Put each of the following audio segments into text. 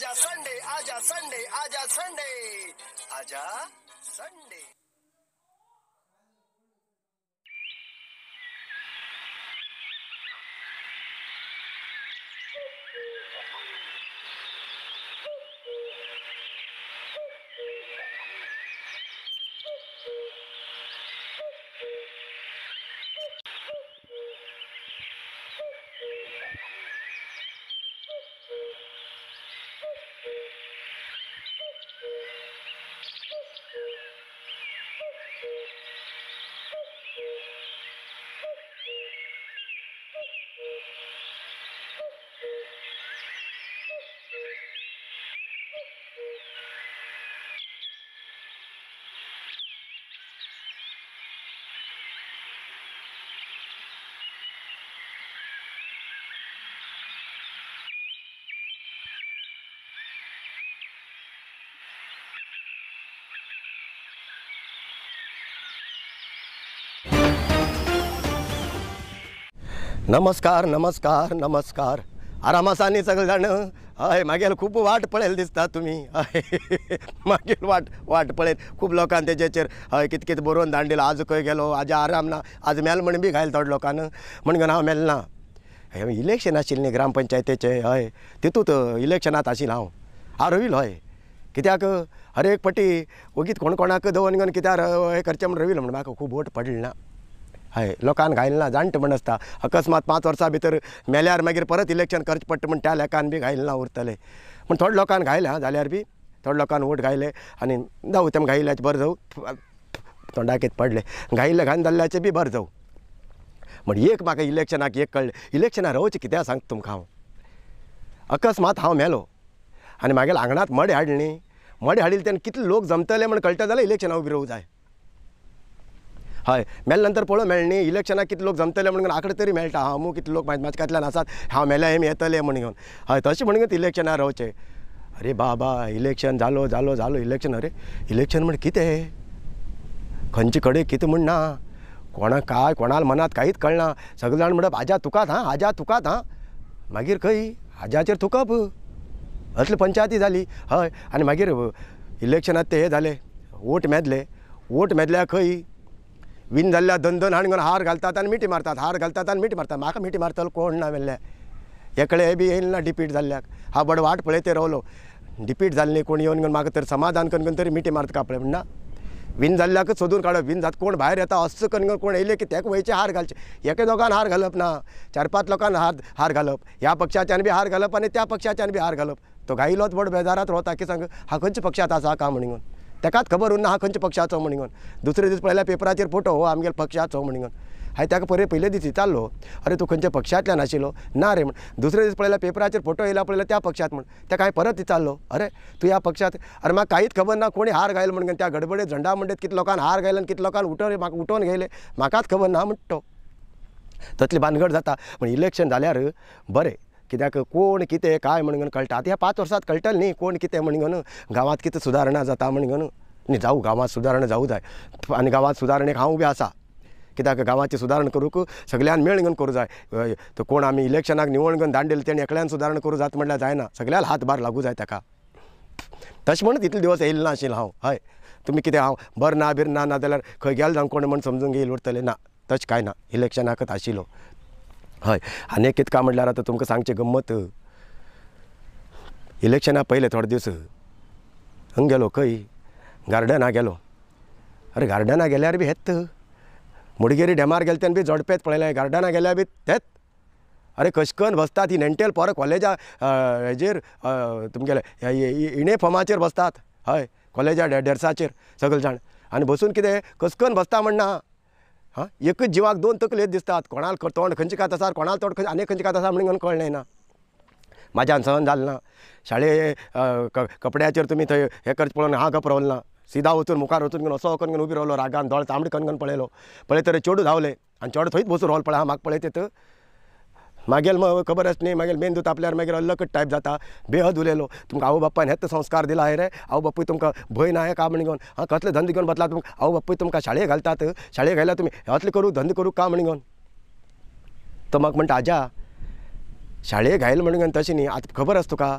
आजा संडे, आजा संडे, आजा संडे, आजा संडे. नमस्कार नमस्कार नमस्कार. आराम आसा न्ही सगळे जाण? हय, मागीर खूब वाट पळयल दिसता तुमी. हय, मागीर वाट वाट पळयत खूब लोकान तेजेचेर हय कित कित बरोवन धाडून दिलां. आज खंय गेलो, आज आराम ना, आज मेल म्हण बी घायल थोडे लोकान म्हण हांव मेल ना. इलेक्शन आशिल्लें न्ही ग्रामपंचायतीचें, हय तितूंत इलेक्शनांत आशिल्लो हांव. हांव रविलो. हय, कित्याक हर एक पटी ओगीत कोण कोणाक दवरून कित्याक हें करचें म्हण रविलो म्हण म्हाका खूब वोट पडले ना. हय, लोकान घायल ना, जाणटे म्हण आसता अकस्मात 5 वर्सां भितर मेल्यार मागीर परत इलेक्शन करचें पडटा म्हण त्या लेखान बी घायल ना उरतलें. पूण थोडे लोकान घायले हां, जाल्यार बी थोडे लोकान वोट घायले आनी जावं तेम घायिल्ल्याचें बरें जावं, तोंडाकेत पडलें घायिल्लें घायन जाल्ल्याचें बी बरें जावं. म्हण एक म्हाका इलेक्शनाक एक कळ्ळें, इलेक्शनाक रावचें कित्याक सांगता तुमकां हांव. अकस्मात हांव मेलो आनी मागीर आंगणांत मडें हाडलें न्ही, मडें हाडिल्लें तेन्ना कितले लोक जमतले म्हण कळटा जाल्यार इलेक्शनाक उबी रावूं जाय. हय, मेल्या नंतर पळोवंक मेळ्ळें न्ही इलेक्शनाक कितले लोक जमतले म्हणून आंकडे तरी मेळटा. हांव अमूक कितले लोक म्हाज्यांतल्यान आसात, हांव मेल्या हेम येतले म्हण घेवन. हय, तशें म्हणून इलेक्शनाक रावचें. अरे बाबा, इलेक्शन जालो जालो जालो इलेक्शन. अरे इलेक्शन म्हण कितें, खंयचे कडेन कितें म्हण ना, कोणाक काय कोणाक मनांत कांयच कळना. सगळे जाण म्हणप आजा तुकाच हां, आजा तुकाच हां, मागीर खंय आजाचेर थुकप, असली पंचायती जाली. हय, आनी मागीर इलेक्शनांत ते हे जाले, वोट मेजले. वोट मेजल्या खंय विन जाल्ल्या दोन दोन हाण हार घालतात आनी मिठी मारतात, हार घालतात आनी मिठी मारतात. म्हाका मिठी मारतलो कोण ना मेल्ल्या, एकळे बी येयल ना डिपीट जाल्ल्याक. हांव बड वाट पळयते रावलो, डिपीट जाल्ली न्ही कोण येवन म्हाका तर समाधान करून तरी मिठी मारता का पळय म्हण ना. विन जाल्ल्याकच सोदून काडप, विन जात कोण भायर येता असो करून कोण येयले की तेका वयचे हार घालचे. एके दोगान हार घालप ना, 4-5 लोकांक हार घालप, ह्या पक्षाच्यान बी हार घालप आनी त्या पक्षाच्यान बी हार घालप. तो घायिल्लोच व्हड बेजारात रावता की सांग हा खंयच्या पक्षांत आसा का म्हणून, तेकाच खबर उरना हा खंयच्या पक्षाचो म्हणून. दुसरे दीस पळयल्यार पेपराचेर फोटो हो आमगेल्या पक्षाचो म्हणून. हांवें ताका परे पयले दीस विचारलो, अरे तूं खंयच्या पक्षांतल्यान आशिल्लो? ना रे म्हण. दुसरे दीस पळयल्यार पेपराचेर फोटो येयला पळयल्यार त्या पक्षांत म्हण. ताका हांवें परत विचारलो, अरे तूं ह्या पक्षांत? अरे म्हाका कांयच खबर ना कोणी हार घायल म्हणून. त्या गडबडीत झंडा म्हणटात कितले लोकांक हार घायले आनी कितले लोकांक उठोवन म्हाका उठोवन घेयले, म्हाकाच खबर ना म्हणटा तो. तसली भानगड जाता. पूण इलेक्शन जाल्यार बरें, कित्याक कोण कितें काय म्हणून कळटा. आतां ह्या 5 वर्सांत कळटलें न्ही कोण कितें म्हणून, गांवांत कितें सुदारणा जाता म्हणून. न्ही जावं, गांवांत सुदारणा जावं जाय आनी गांवांत सुदारणेक हांव बी आसा. कित्याक गांवाची सुदारणा करूंक सगळ्यान मेळ घेवन करूं जाय. तो कोण आमी इलेक्शनाक निवळ घेवन धाडून दिले तेणें एकल्यान सुदारणा करूं जाता म्हणल्यार जायना, सगळ्यान हातभार लागूं जाय ताका. तशें म्हणून इतले दिवस येयले ना आशिल्लो हांव. हय, तुमी कितें हांव बरें ना बीर ना, ना जाल्यार खंय गेलो जावं कोण म्हण समजून घेयल उरतलें ना, तशें कांय ना, इलेक्शनाकच आशिल्लो. हय, आनी एक कितें काय म्हणल्यार आतां तुमकां सांगचें गम्मत, इलेक्शना पयले थोडे दीस हांगा गेलो, खंय गार्डना गेलो. अरे गार्डना गेल्यार बी हेत, मुडगेरी डॅमार गेले तेन्ना बी जोडपेत पळयलें, गार्डना गेल्यार बी तेच. अरे कशकन बसतात ही नेणटेल पोरां कॉलेजा हेजेर तुमगेले युनिफॉर्माचेर बसतात. हय, कॉलेजा डेर्साचेर सगळे जाण आनी बसून कितें कसकन बसता म्हण ना. हां, एकच जिवाक 2 तकले दिसतात, कोणाक तोंड खंयचे कात आसा, कोणाक तोंड आनी खंयचे कात आसा म्हणून कळ्ळें ना. म्हाज्यान सहन जालें ना. शाळे कपड्याचेर तुमी थंय हें करचें पळोवन हांव गप रावलो ना, सिधा वचून मुखार वचून घेवन असो करून उबी रावलो, रागान दोळे तांबडे करून पळयलो. पळयत तर चेडूं धांवलें आनी चेडो थंयच बसून रावलो. पळय हांव म्हाका पळयत मागेल मग खबर आस न्ही, मागीर मेंदू तापल्यार मागीर अलकट टायप जाता. बेहद उलयलो, तुमकां आवय बापायन हेच संस्कार दिला हे रे, आवय बापूय तुमकां भंय ना का म्हण घेवन, हां कसले धंदे घेवन बसला तुमकां, आवय बापूय तुमकां शाळे घालतात, शाळे घायल्यार तुमी असले करूं धंदे करूं का म्हण घेवन. तो म्हाका म्हणटा आजा शाळे घायल म्हण घेवन तशें न्ही, आतां खबर आसा तुका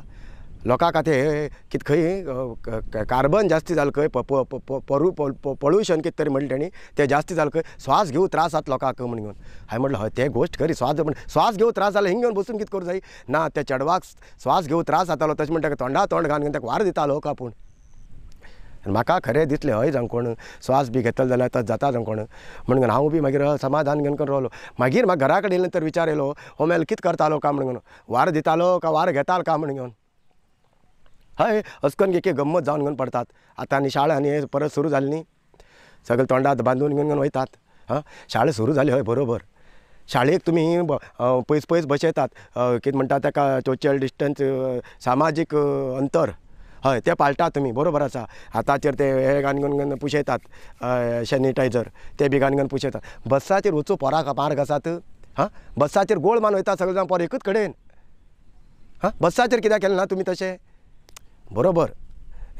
लोकांक आतां हे कितें खंय कार्बन जास्ती जालें खंय, पोल्युशन कितें तरी म्हणलें तेणी, तें जास्ती जालें खंय, श्वास घेवंक त्रास जाता लोकांक म्हण घेवन. हांवें म्हणलें हय तें गोश्ट खरी, श्वास श्वास घेवंक त्रास जालो हिंग घेवन बसून कितें करूं जाय ना, त्या चेडवाक श्वास घेवंक त्रास जातालो तशें म्हणटा तोंडा तोंड घालून ताका वारो दितालो का. पूण म्हाका खरें दिसलें हय जावं कोण श्वास बी घेतलो जाल्यार तशें जाता जावं कोण म्हणून हांव बी मागीर समाधान घेवन रावलो. मागीर म्हाका घरा कडेन येयले नंतर विचार येयलो हो मेल कितें करतालो का म्हणून, वारो दितालो का वारो घेतालो का म्हणून घेवन. हय अशें करून एक गम्मत जावन घेवन पडतात. आतां आनी शाळा आनी हे परत सुरू जाली न्ही, सगळे तोंडात बांदून घेवन घेवन वयतात. हां शाळा सुरू जाली हय बरोबर, शाळेक तुमी पयस पयस बसयतात, कितें म्हणटा ताका सोशल डिस्टन्स, सामाजीक अंतर, हय तें पाळटा तुमी बरोबर आसा. हाताचेर ते हे घालून घेवन पुशयतात सॅनिटायझर, ते बी घालून घेवन पुशयतात. बसाचेर वचूं पोराक मार्ग आसात, हां बसाचेर गोळ मान वयता सगळे जाण पोर एकूच कडेन. हां बसाचेर कित्याक केलें ना तुमी तशें? बरोबर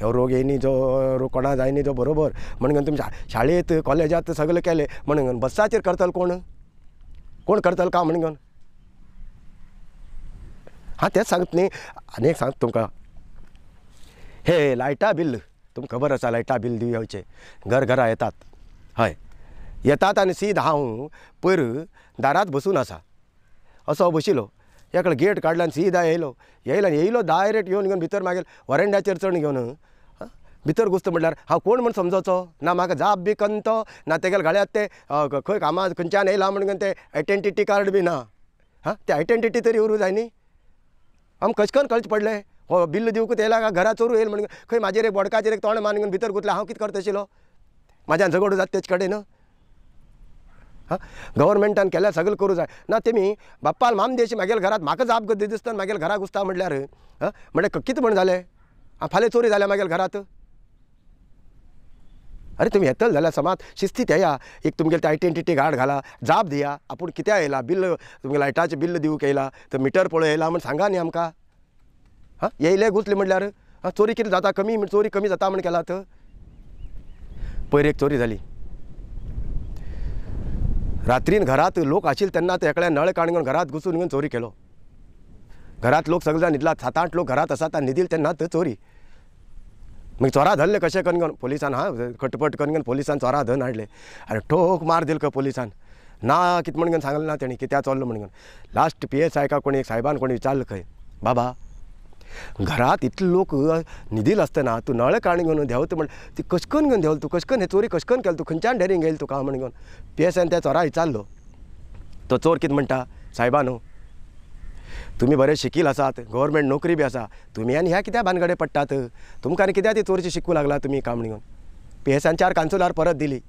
हो रोग येयनी जो रोग कोणा जायनी जो बरोबर म्हणून तुमी शाळेंत कॉलेजांत सगळें केलें म्हणून बसाचेर करतलो कोण, कोण करतलो का म्हणून घेवन. हां तेंच सांगता न्ही. आनी एक सांगता तुमकां, हे लायटा बिल तुमकां खबर आसा, लायटा बिल दिवचें घर घरा येतात, हय येतात. आनी सीद हांव पयर दारांत बसून आसा असो बशिल्लो, एकलो गेट काडलो आनी सीदा येयलो, येयलो आनी येयलो डायरेक्ट येवन घेवन भितर मागीर वरेंड्याचेर चड घेवन भितर घुसता म्हणल्यार हांव कोण म्हण समजचो ना, म्हाका जाप बी कन्न ना, तेगेल्या गळ्यांत ते खंय कामा खंयच्यान येयला म्हणून ते आयडेंटिटी कार्ड बी ना. हां ते आयडेंटिटी तरी उरूं जाय न्ही, आमकां कशें करून कळचें पडलें हो बिल्ल दिवंकूच येयला काय घरा चोरू येयल म्हणून. खंय म्हाजेर एक बोडकाचेर एक तोंड मारून भितर घुसला, हांव कितें करता आशिल्लो, म्हाज्यान झगडो जाता तेचे कडेन. हां गव्हर्मेंटान केल्यार सगळें करूं जाय ना, तेमी बाप्पाल मामदेशी म्हागेल्या घरांत म्हाका जाप दिसता म्हागेल्या घरा घुसता म्हणल्यार हां म्हणल्यार कितें म्हण जालें, आं फाल्यां चोरी जाल्या म्हागेल्या घरांत. अरे तुमी येतले जाल्यार समाज शिस्तीत येया, एक तुमगेले ते आयडेंटिटी कार्ड घाला, जाप दिया आपूण कित्याक येयला, बिल्ल तुमगे लायटाचें बिल्ल दिवंक येयला तर मिटर पळय येयला म्हण सांगा न्ही आमकां. हां येयले घुसले म्हणल्यार हां चोरी कितें जाता कमी, चोरी कमी जाता म्हण केला. तर पयर एक चोरी जाली रात्रीन, घरांत लोक आशिल्ले तेन्ना ते एकल्यान नळ काडून घेवन घरांत घुसून घेवन चोरी केलो. घरांत लोक सगळे जाण न्हिदला, 7-8 लोक घरांत आसात आनी न्हिदिल तेन्ना थंय चोरी. मागीर चोरा धरले कशें करून घेवन पोलिसान, हां खटपट करून घेवन पोलिसान चोरा धरून हाडले आनी ठोक मार दिल खंय पोलिसान, ना कितें म्हण घेवन सांगलें ना तेणी कित्याक चोरलो म्हण घेवन. लास्ट PSI का कोणी एक सायबान कोणी विचारलें खंय, बाबा घरांत इतले लोक न्हिदील आसतना तूं नळ काडून घेवन देंवता म्हण ती कशें करून घेवन देंवलो तूं, कशें करून हे चोरी कशें करून केली तूं, खंयच्यान डेरींग येयली तुका म्हण घेवन PSI त्या चोरा विचारलो. तो चोर कितें म्हणटा, सायबा न्हू तुमी बरे शिकील आसात, गव्हर्मेंट नोकरी बी आसा, तुमी आनी ह्या कित्याक भानगडे पडटात, तुमकां आनी कित्याक ती चोरची शिकूं लागला तुमी काम म्हण घेवन. PSI 4 कांसुलार परत दिली.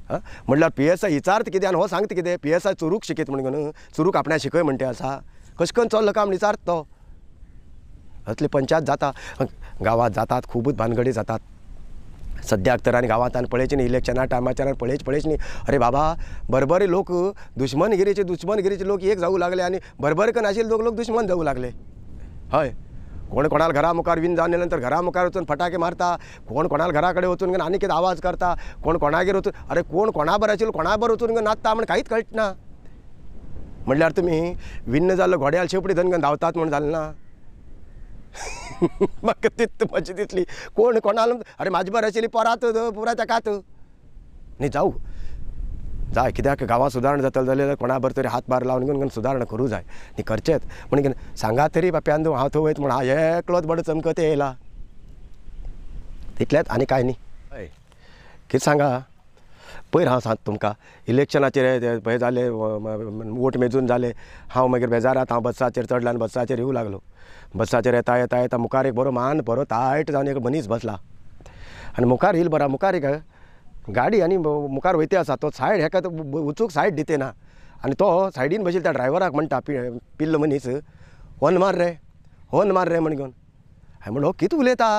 हां म्हणल्यार PSI विचारता कितें आनी हो सांगता कितें, PSI चोरूक शिकयत म्हण घेवन, चोरूक आपणाक शिकय म्हणटे आसा, कशें करून चोरलो काय म्हण विचारता तो. असली पंचायत जाता गांवांत, जातात खुबूच भानगडी जातात सद्याक तर. आनी गांवांत आनी पळयची न्ही इलेक्शना टायमाचेर आनी पळयची न्ही, अरे बाबा बरोबर लोक दुश्मनगिरीचे दुश्मनगिरीचे लोक एक जावूं लागले आनी बरोबर नाशिल्ले लोक दुश्मन जावूं लागले. हय कोण कोणाल घरा मुखार विन जावन नंतर घरा मुखार वचून फटाके मारता, कोण कोणाल घरा कडेन वचून आनी कितें आवाज करता, कोण कोणागेर वचून, अरे कोण कोणा बरें आशिल्लो कोणा बरें वचून नाचता म्हण कांयच कळना. म्हणल्यार तुमी विन्न जाल्लो घोड्याल शेपडी धरून धांवतात म्हण जालें ना. म्हाका तितली मजा दिसली, कोण कोणाल अरे म्हाजे बरें आशिल्ली पोरात पुराय ताकात न्ही जावं जाय, कित्याक गांवांत सुदारणा जातली जाल्यार कोणा बरें तरी हातभार लावन घेवन सुदारणा करूं जाय न्ही, करचेंच म्हण कितें सांगा तरी बाप्यान हांव थंय वयता म्हण हांव एकलोच बरो चमकत येयला तितलेंच आनी कांय न्ही. हय कितें सांगा, पयर हांव सांगता तुमकां इलेक्शनाचेर हें जालें, वोट मेजून जाले, हांव मागीर बेजारात हांव बसाचेर चडलो आनी बसाचेर येवं लागलो. बसाचेर येता येता येता मुखार एक बरो मान बरो तायट जावन एक मनीस बसला आनी मुखार येयल बरो मुखार एक गाडी आनी मुखार वयते आसा, तो सायड हेका वचूंक सायड दिते ना आनी तो सायडीन बशिल्लो त्या ड्रायव्हराक म्हणटा, पिल्लो मनीस, हॉर्न मार रे, हॉर्न मार रे म्हण घेवन. हांवें म्हणलो हो कितें उलयता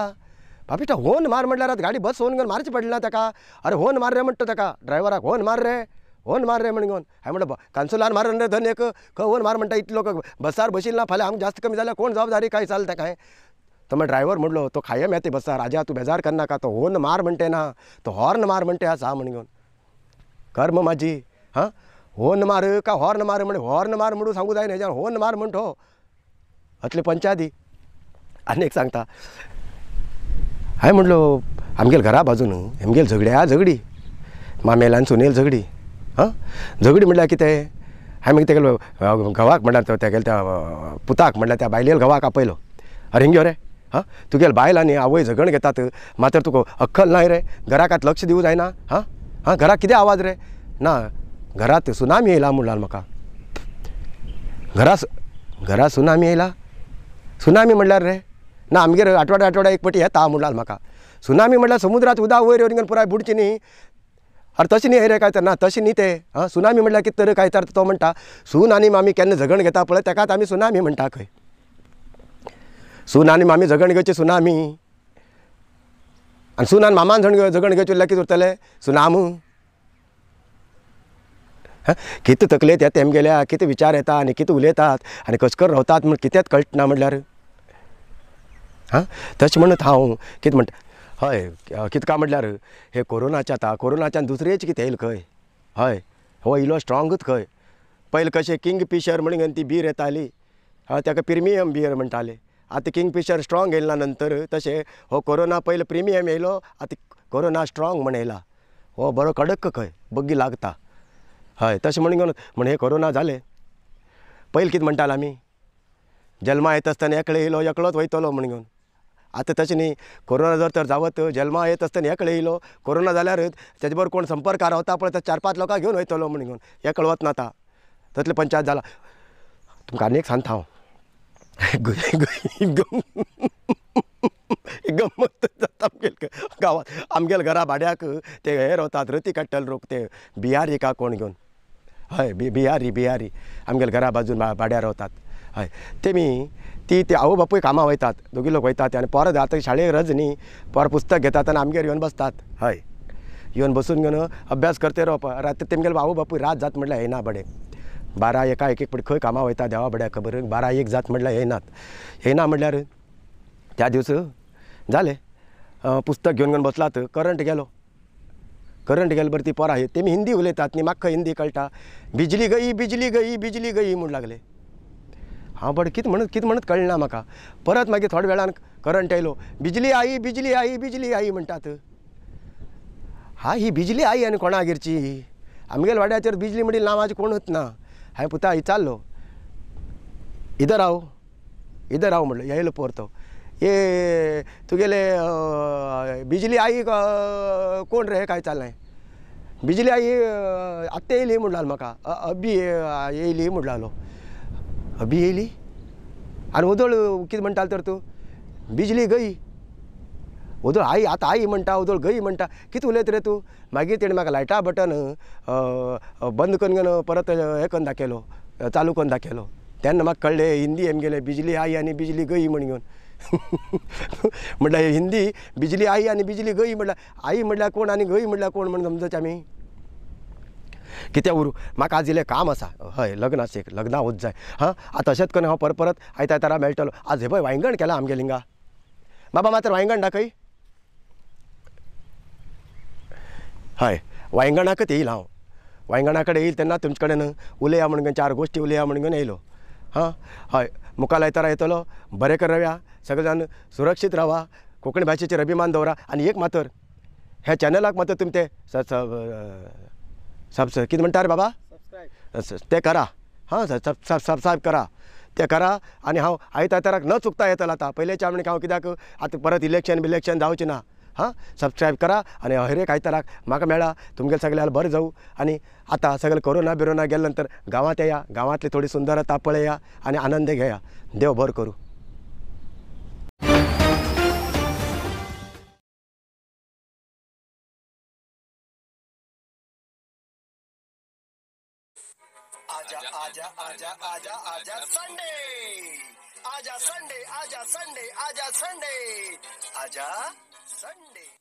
बापिश्टा, हॉर्न मार म्हणल्यार आतां गाडी बस होन घेवन मारची पडली ना ताका, अरे हॉर्न मार रे म्हणटा ताका ड्रायव्हराक, हॉर्न मार रे, हॉर्न मार रे म्हण घेवन. हांवें म्हणलें कान्सुलान मारून रे धन एक खंय हॉर्न मार म्हणटा, इतलो बसार बशिल्लो ना, फाल्यां आमकां जास्त कमी जाल्यार कोण जबाबदारी काय चलता काय. तो मागीर ड्रायव्हर म्हणलो तो खायम येता बसार, राजा तूं बेजार करनाका, तो हॉर्न मार म्हणटे ना, तो हॉर्न मार म्हणटे आसा म्हण घेवन. कर्म म्हाजी, हां हॉर्न मार का हॉर्न मार म्हण, हॉर्न मार म्हणून सांगू जायना हेज्यान, हॉर्न मार म्हणटो. असली पंचायती. आनी एक सांगता, हांवें म्हणलो आमगेल घरा बाजून आमगेल झगड्या झगडी, मामेल्यान सुनेल झगडी. हां, झगडी म्हणल्यार कितें? हांवें मागीर तेगेलो घोवाक म्हणल्यार तेगेल्या त्या पुताक म्हणल्यार त्या बायलेल घोवाक आपयलो. अरे हिंग यो रे, हां तुगेल बायल आनी आवय झगण घेतात मात्र तुका अक्कल ना रे, घराक लक्ष दिवं जायना. हां हां, घराक कितें आवाज रे? ना, घरात सुनामी येयला म्हणला म्हाका. घरा सुनामी येयला? सुनामी म्हणल्यार रे? ना, आमगेर आठवड्या आठवड्या एक पटी येता म्हणला म्हाका. सुनामी म्हणल्यार समुद्रात उदक वयर येवन पुराय बुडची न्ही. अरे तशें न्ही रे काय तर? ना तशें न्ही तें. हां, सुनामी म्हणल्यार कितें तर काय तर? तो म्हणटा सून आनी मामी केन्ना झगण घेता पळय तेकाच आमी सुनामी म्हणटा खंय. सून आनी मामी झगण घेवची सुनामी, आनी सून आनी मामान झगण घेवची उरल्यार कितें उरतलें? सुनाम. हां, कितें तकलेंत येता तेमगेल्या, कितें विचार येता आनी कितें उलयतात आनी कशें करून रावतात म्हण कितेंच कळना म्हणल्यार. हां, तशें म्हणत हांव कितें म्हणटा, हय कितें काय म्हणल्यार हे कोरोनाच्या आतां कोरोनाच्यान दुसरेच कितें येयल खंय. हय, हो इलो स्ट्रोंगूच खंय. पयलीं कशें किंग फिशर म्हणून ती बीर येताली, हय ताका प्रिमियम बियर म्हणटाले. आतां किंग फिशर स्ट्रोंग येयला नंतर तशें हो कोरोना पयलीं प्रिमियम येयलो, आतां कोरोना स्ट्रोंग म्हण येयला. हो बरो कडक खंय, बग्गी लागता. हय, तशें म्हणून म्हण हे कोरोना जालें. पयलीं कितें म्हणटाले आमी, जल्मा येता आसतना एकले येयलो एकलोच वयतलो म्हण घेवन. आतां तशें न्ही, कोरोना जर तर जावत जल्मा येत आसतना एकले येयलो, कोरोना जाल्यार तेजे बरोबर कोण संपर्कार रावता पळय तर 4-5 लोकांक घेवन वयतलो म्हण घेवन, एकलो वतना आतां तसले पंचायत जाला. तुमकां आनी एक सांगता हांव, गम्मत जाता आमगेल गांवांत. आमगेल घरा भाड्याक ते हे रावतात, रती काडटले लोक ते बिहारी का कोण घेवन. हय, बिहारी बिहारी आमगेल घरा बाजून भाड्यार रावतात. हय, तेमी ती ते आवय बापूय कामां वयतात, दोगी लोक वयतात आनी परत आतां शाळेक रज न्ही, पोर पुस्तक घेतात आनी आमगेर येवन बसतात. हय, येवन बसून घेवन अभ्यास करते रावप. राती तेमगेले आवय बापूय रात जात म्हटल्यार येना बडे, 12 1 एक एक खंय कामां वयता देवा बड्या खबर, 12 1 जात म्हटल्यार येयनात. येयना म्हटल्यार त्या दीस जालें पुस्तक घेवन घेवन बसलात, करंट गेलो. करंट गेलो बरें ती पोरां तेमी हिंदी उलयतात न्ही, म्हाका खंय हिंदी कळटा. बिजली गई बिजली गई बिजली गई म्हूण लागले. हांव बरें कितें म्हणत कितें म्हणत कळना म्हाका. परत मागीर थोड्या वेळान करंट येयलो, बिजली आई बिजली आई बिजली आई म्हणटात. हा, ही बिजली आई आनी कोणागेरची? आमगेल वाड्याचेर बिजली म्हणली नांवाची कोणूच ना. हांवें पुता विचारलो, इधर आओ इधर आओ म्हणलो. येयलो पोर तो, ये तुगेले बिजली आई कोण रे काय चाललें? बिजली आई आत्तां येयली म्हणलो म्हाका, अबी येयली म्हणलो. अबी येयली आनी ओदोळ कितें म्हणटालो तर तूं? बिजली गई. ओदोळ आई, आतां आई म्हणटा, ओदोळ गई म्हणटा, कितें उलयत रे तूं? मागीर तेणें म्हाका लायटा बटन बंद करून घेवन परत हें करून दाखयलो, चालू करून दाखयलो. तेन्ना म्हाका कळ्ळें हिंदी आमगेले बिजली आई आनी बिजली गई म्हण घेवन. म्हटल्यार हिंदी बिजली आई आनी बिजली गई म्हटल्यार आई म्हटल्यार कोण आनी गई म्हटल्यार कोण म्हण समजचे आमी. कितें उरूं, म्हाका आज इल्लें काम आसा. हय, लग्न आसा एक, लग्नाक वच जाय. हां, आतां अशेंच करून हांव परत परत आयतार आयतारा मेळटलो. आज हे पळय वांयगण केलां आमगेल हिंगा. बाबा मात्र वांयगण दाखय. हय, वांयगणाकच येयल हांव. वांयगणा कडेन येयल तेन्ना तुमचे कडेन उलया म्हणून, 4 गोश्टी उलया म्हणून येयलो. हां, हय, मुखार आयतारा येतलो. बरें कर रावया, सगळे जाण सुरक्षीत रावा, कोंकणी भाशेचेर अभिमान दवरा. आनी एक मातर ह्या चॅनलाक मात्र तुमी ते सब कितें म्हणटा रे बाबा तें करा. हां, सबस्क्रायब करा, तें करा. आनी हांव आयतार आयताराक न चुकता येतलो आतां. पयलेच्या म्हणून हांव कित्याक आतां परत इलेक्शन बिलेक्शन जावचें ना. हां, सबस्क्रायब करा आनी हर एक आयताराक म्हाका मेळा. तुमगेले सगळ्याक बरें जावं. आनी आतां सगळें कोरोना बिरोना गेले नंतर गांवांत येया, गांवांतली थोडी सुंदरता पळया आनी आनंद घेया. देव बरो करूं. आजा आजा आजा आजा आजा संडे, आजा संडे, आजा संडे, आजा संडे, आजा संडे.